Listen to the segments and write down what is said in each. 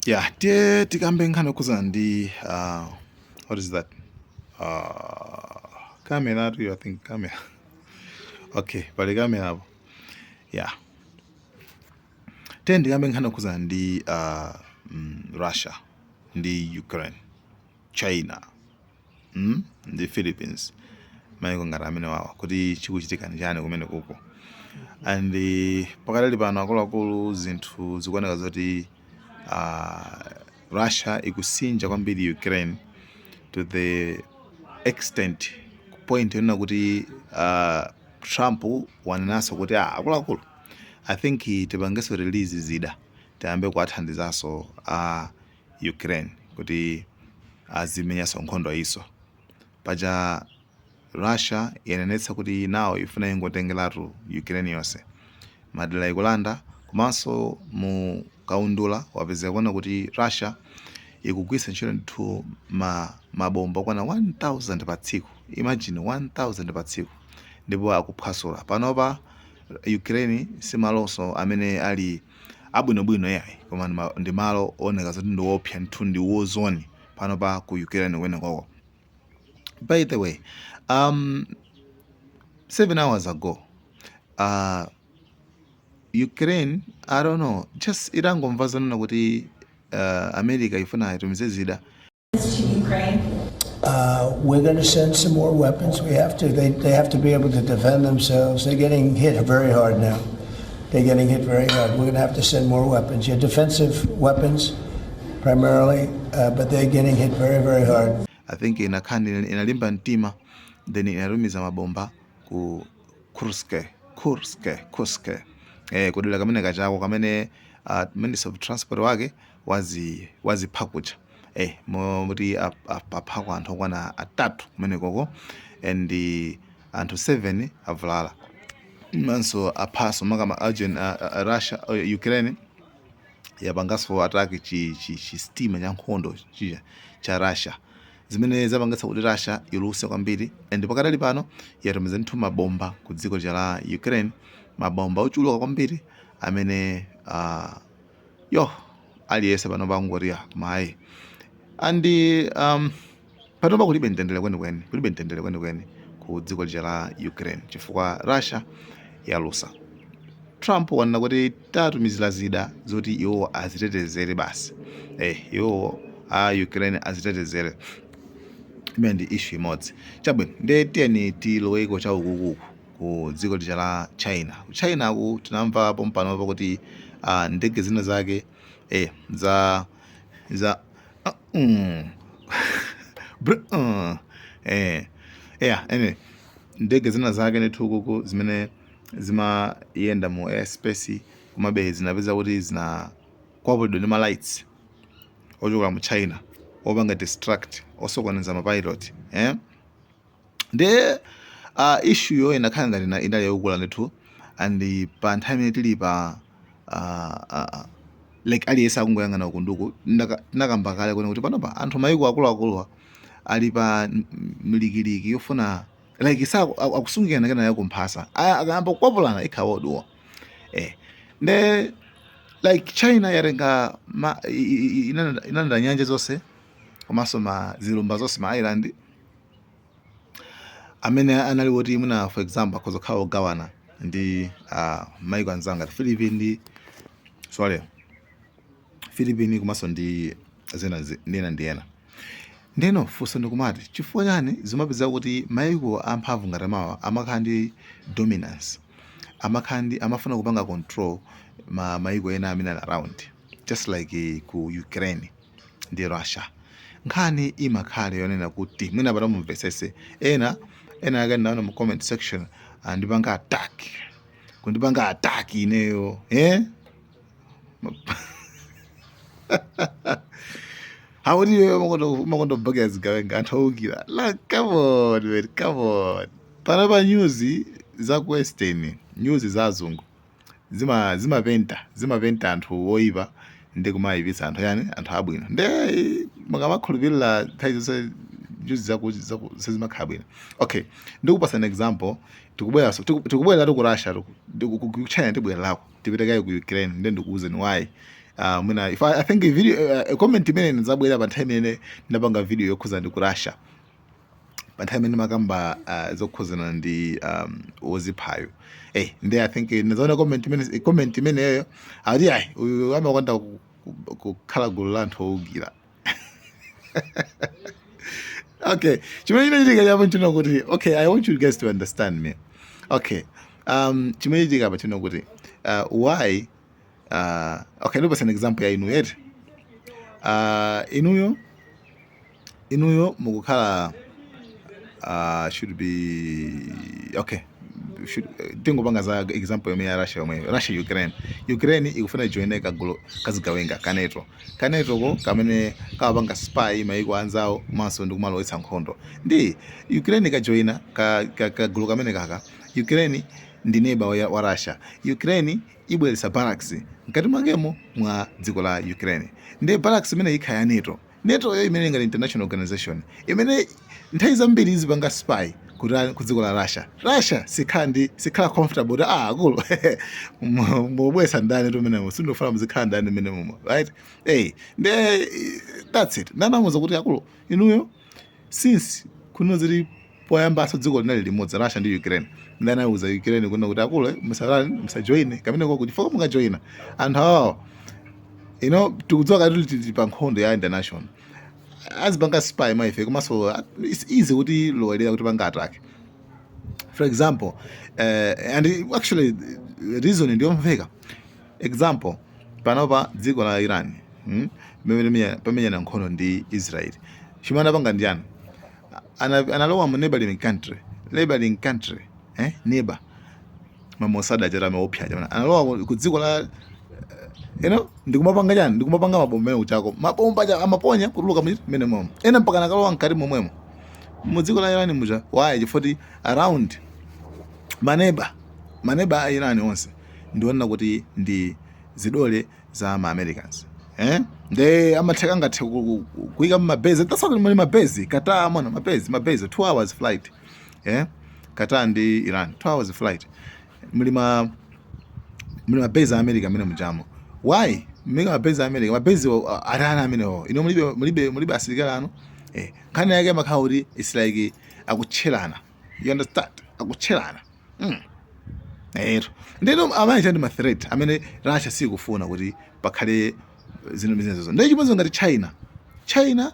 Yeah, tiye tikambe nkhani yokhuzana ndi what is that? Camera tu, I think camera. Okay, pali camera apo. Yeah. Tiye ndikambe nkhani yokhuzana ndi Russia ndi Ukraine, China, ndi Philippines. Maiko ngati amene wawa kuti chikuchitika ndi chani kumene kuko. And pakadali pano, akuluakulu, zinthu zikuoneka zoti Russia ikusinja kwambiri Ukraine to the extent, point yonena kuti Trump wanenanso kuti, ah, akuluakulu, I think tipangenso release zida, tiyambe kuwathandizanso a Ukraine kuti azimenyanso nkhondo iso. Paja Russia yanenetsa kuti nawo ifuna ingotengeratu Ukraine yonse, madera ikulanda. Komanso mu kaundula wapezeka kuona kuti Russia ikugwiritsa ntchito ndithu mabomba okwana 1000 pa tsiku. Imagine, 1000 pa tsiku, ndipo akuphwasula. Panopa Ukraine si malonso amene ali abwinobwino yayi, koma ndi malo ooneka zoti ndi woopsa ndithu, ndi war zone panopa ku Ukraine kumene koko. By the way, 7 hours ago, Ukraine, I don't know, just itangomva zonena kuti America ifuna itumize zida to Ukraine? We're going to send some more weapons. We have to. They have to be able to defend themselves. They're getting hit very hard now. They're getting hit very hard. We're going to have to send more weapons. Yeah, defensive weapons primarily, but they're getting hit very, very hard. I think inakhani inalimba mtima, then inatumiza mabomba ku Kursk, kudera kamene kachako kamene Minister of Transport wake wazipha kuja, moti aphako anthu okwana atatu kumene koko and anthu 7 avulala. Manso aphaso makama agent Russia, Ukraine yapanganso attack chi sitima cha nkhondo chija cha Russia, zimene zapangitsa kuti Russia iluse kwambiri. And pakadali pano yatumiza ndithu mabomba ku dziko la Ukraine, mabomba ochuluka kwambiri amene yo aliyense pano pangoti mayi. And panopa kulibe mtendere kwenikweni, kulibe mtendere kwenikweni ku dziko lija la Ukraine chifukwa Russia yalusa. Trump wanena kuti tatumizira zida zoti iwo azitetezere basi, iwo a Ukraine azitetezere. Imene ndi issue imodzi. Chabwino, ndiye tiyeni tiloweko chaukukuku ku dziko lija la China. Ku China ku tinamva pompanopo kuti ndege zina zake za yeah, anyway, ndege zina zake ndithu kuku zimene zimayenda mu airspace, komabe zinapeza kuti zinakwapulidwa ndi ma lights ochokera mu China opanga distract, osokoneza ma pilot. Ndiye issue yo inakhala ngati inali yayikulu ndithu. And pa nthawi imene tili pa like aliyense akungoyang'ana uku nduku. Tinakamba kale kuona kuti panopa anthu mayiko akuluakuluwa ali pa mlikiliki yofuna like sa akusungirana kena yakumphasa. Akayamba kukwapulana ikhala woduwa. Nde like China yatenga inalanda nyanja zonse komanso ma zilumba zonse, ma island amene anali woti mwina, for example, akhoza kukhala ogawana ndi maiko anzanga ngati Philippines ndi, sorry, Philippines komanso ndi zina ndi ena ndi ena. Ndeno funso ndikumati, chifukwa chani zimapeza kuti maiko amphamvu ngati amawa amakhala ndi dominance, amakhala ndi amafuna kupanga control ma maiko ena amene ali around, just like ku Ukraine ndi Russia? Nkhani imakhala yonena kuti mwina pano mumvesese. Ena ena ake ndaona mu comment section andipanga attack, kundipanga attack ineyo. Akuti iweyo umakonda kubakira zigawenga, anthu awukira. Like, come on man, come on. Pano pa news za ku Western, news za azungu zimapenta anthu oyipa ndi kumayipitsa anthu yani, anthu abwino. Nde mukamakhulupirira nthawi zonse news zaku sizimakhala bwino. Okay, ndikupasa an example. Tikubweranso, tikubwereratu ku Russia, ku China tibwererako, tipitekayo ku Ukraine. Nde ndikuwuzeni why. Mwina if I think video, comment imene ndizabwera pa nthawi imene ndinapanga video yokhuzana ndi ku Russia, pa nthawi imene makamba zokhuzana ndi woziphayo, ndi I think ndizaona comment imeneyo akuti ayi, uyu amakonda kukhala gulu la anthu owukira. Okay, chimene chinachitika chapo nchino kuti, okay, I want you guys to understand me, okay? Chimene chitika apa chino kuti why, okay, ndipasa an example ya inu yeti. Inuyo mukukhala, should be okay, should tingopanga za example yomwe ya Russia, yomwe Russia Ukraine. Ukraine ikufuna ijoine kagulu kazigawenga ka NATO. Ka NATO ko kamene kamapanga spy maiko anzawo komanso ndi kumalowetsa nkhondo. Ndi Ukraine ikajoina kagulu kamene kaka, Ukraine ndi neighbor wa Russia, Ukraine ibweretsa barracks mkati mwakemo mwa dziko la Ukraine. Ndi barracks imene ikhala ya NATO. NATO yo imene ngati international organization imene nthawi zambiri izipanga spy ku dziko la Russia. Russia sikhala comfortable kuti, ah, akulu, mubwesa ndani tumenemo? Sindofuna muzikhala ndani mmene mumo, right? Hey, nde that's it. Ndanamuza kuti, akulu, inuyo, since kuno zili poyambaso dziko linali limodzi, Russia ndi Ukraine, ndanauza Ukraine kuno kuti, akulu, musalani, musajoine kamene koko, chifukwa mukajoina anthu awawo, tikudziwa kati tili pa nkhondo ya international, azipanga spy mwa ife, komanso it's easy kuti lowerera kuti panga attack, for example. And actually reason ndiyomveka. Example, panopa dziko la Iran, Pamenyana nkhondo ndi Israel, chimene anapanga ndiyani? Analowa mu neighboring country, neighbor, ma Mossad achata amaopsa chamana analowa ku dziko la ndikumapanga chani? Ndikumapanga mabomba mene kuchako, mabomba cha amaponya kutuluka mene momwe, ena mpaka nakalowa mkati momwemo mu dziko la Iran muja. Why? Chifukwa around maneba a Iran onse ndiona kuti ndi zidole za ma Americans, eh? Nde amatheka angathe kuyika mabase. That's what muli mabase Qatar, mona mabase 2 hours flight, eh? Qatar ndi Iran, 2 hours flight. Muli mabase a America amene mujamo. Why mmene mabase a America, mabase atana amenewo? Ino mulibe asilikali anu, eh? Nkhani yake amakhala kuti it's like akutcherana, you understand? Akutcherana. Ero ndino amaita ndi ma threat amene Russia sikufuna kuti pakhale zinthu zimenezo. Ndiye chimodzi ngati China. China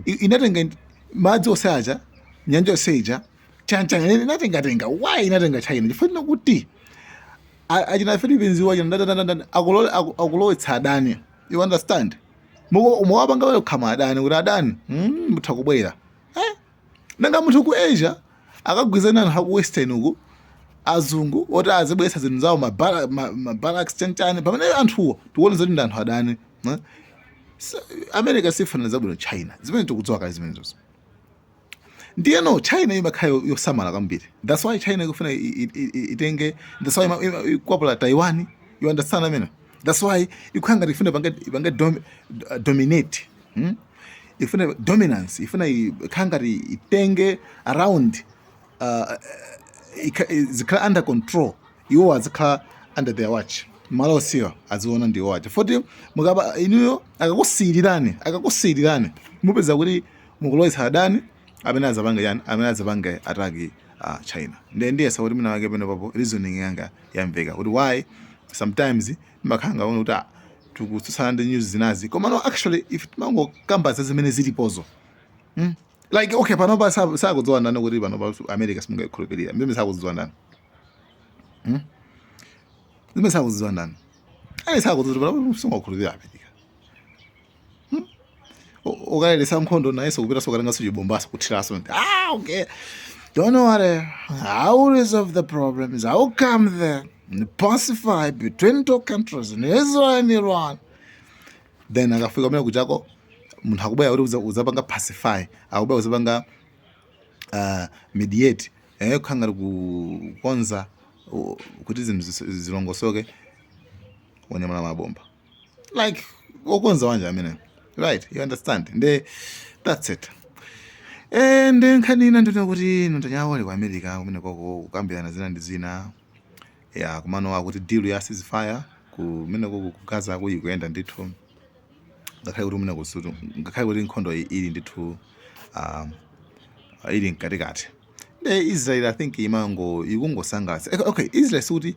inatenga madzi onse aja, nyanja yonse ija, chanchana inatengatenga. Why inatenga China? Chifukwa kuti achina Philippines wachina ndandandanda akulowetsa adani, you understand? Muwapanga wale kukhama adani kuti adani, mutha kubwera, eh? Nanga munthu ku Asia akagwizana anthu aku Western uku, azungu, oti azibweretsa zinthu zawo, mabarracks, chanchani, pamene anthuwo tikuona zoti ndi anthu adani, eh? So, America sifuna zabwino China, zimene tikudziwa kale zimenezozo. Ndiyeno China imakhala yosamala kwambiri. That's why China ikufuna itenge, that's why ikwapula Taiwan, you understand amene? That's why ikukhala ngati ifuna ipange dominate, Ifuna dominance, ifuna ikhala ngati itenge around, zikhala under control, iwo azikhala under their watch, malo osiwa aziona ndi watch foti mukaba inuyo akakusiyirani mupeza kuti mukulowetsa adani amene azapanga yani, amene azapanga attack China. Ndiye ndiyesa kuti mina wake pene papo reasoning yanga yamveka kuti why sometimes ndimakhala ngaona kuti, ah, tikutsutsana ndi news zinazi, koma no, actually if timangokamba za zimene zilipozo, Like, okay, panopa sakudziwa ndani kuti panopa America simungayikhulupirira? Mzimene sakudziwa ndani, Zimene sakudziwa ndani? Ali sakudziwa kuti panopa simungakhulupirira America, Ukalelesa nkhondo nayenso kupita sokatenganso chibombaso kuthiraso. Ah, okay, don't worry, I will resolve the problems. I will come there and pacify between two countries in Israel and Iran. Then akafika kumene kuchako, munthu akubwera kuti uzapanga pacify, akubwera uzapanga mediate, kukhala ngati kukonza kuti zinthu zilongosoke, wanyamula mabomba. Like, wokonza wanja amene, right? You understand? Nde that's it. And nkhani ina ndina kuti Netanyahu ali ku America kumene koko kukambirana zina ndi zina ya kumano, akuti deal ya ceasefire Kumeneko ku Gaza ku ikuyenda ndithu, ngakhale kuti kumene kusutu, ngakhale kuti nkhondo iyi ili ndithu ili mkatikati. Nde Israel, I think, imango ikungosangalatsa. Okay, Israel sikuti,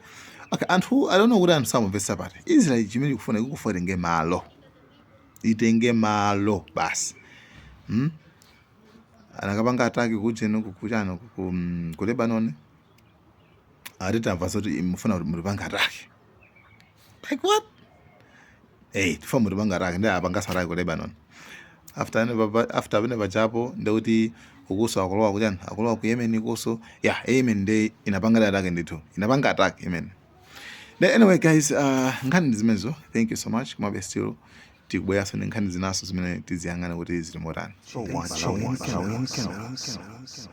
okay, anthu, I don't know kuti anthu samamvetsa pati. Israel chimene ikufuna, ikufuna itenge malo, itenge malo basi. Anakapanga attack kucheno, kuchano, ku Lebanon. Ati tamva zoti mufuna kuti mutipanga attack, like what? Hey, tifuna mutipanga attack. Ndi apangaso attack ku Lebanon. After after pene pajapo, ndekuti ukuso akulowa kuchani, akulowa ku Yemen kuso. Yeah, Yemen nde inapanga attack ndithu, inapanga attack Yemen. Then anyway guys, nkhani ndi zimenezo. Thank you so much. Komabe still tikubweranso ndi nkhani zinaso zimene tiziyang'ana kuti zili motani. Malawian Cameras.